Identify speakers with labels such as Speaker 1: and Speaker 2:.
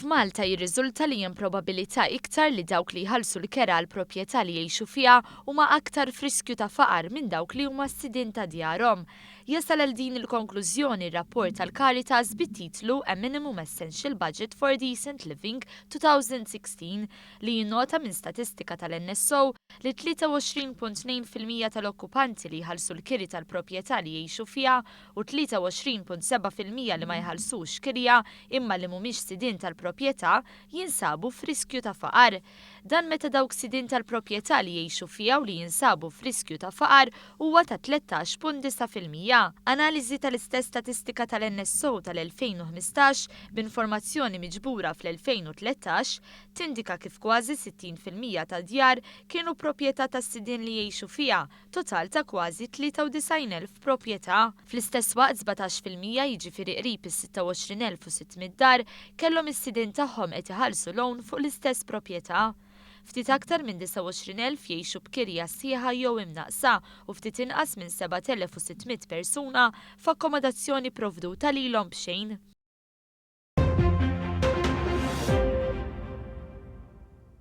Speaker 1: F'Malta jirriżulta li hemm probabilità iktar li dawk li jħallsu l-kera għal proprjetà li jgħixu fiha huma aktar f'riskju ta' faqar minn dawk li huma s-sidien ta' djarhom. Jasal għal din il-konklużjoni r-rapport tal-Caritas bit-titlu A Minimum Essential Budget for Decent Living 2016 li jinnota minn statistika tal-NSO li 23.2% tal-okkupanti li jħallsu l-kiri tal-proprjetà li jgħixu fiha u 23.7% li ma jħallsux kirja imma li mhumiex sidien tal-proprjetà jinsabu f'riskju ta' faqar. Dan meta dawk sidien tal-proprjetà li jgħixu fiha u li jinsabu f'riskju ta' faqar huwa ta' 13.9%. Analiżi tal-istess statistika tal-NSO tal-2015 b'informazzjoni miġbura fl-2013 tindika kif kważi 60% ta' djar kienu proprjetà tas-sidien li jgħixu fiha, total ta' kważi 93,000 proprjetà. Fl-istess waqt 17%, jiġifieri qrib is-26,600 dar, kellhom is-sidien tagħhom qed iħallsu loan fuq l-istess proprjetà. Ftit aktar minn 29,000 jgħixu b'kirja sħiħa jew imnaqsa u ftit inqas minn 7,600 persuna f'akkomodazzjoni provduta lilhom b'xejn.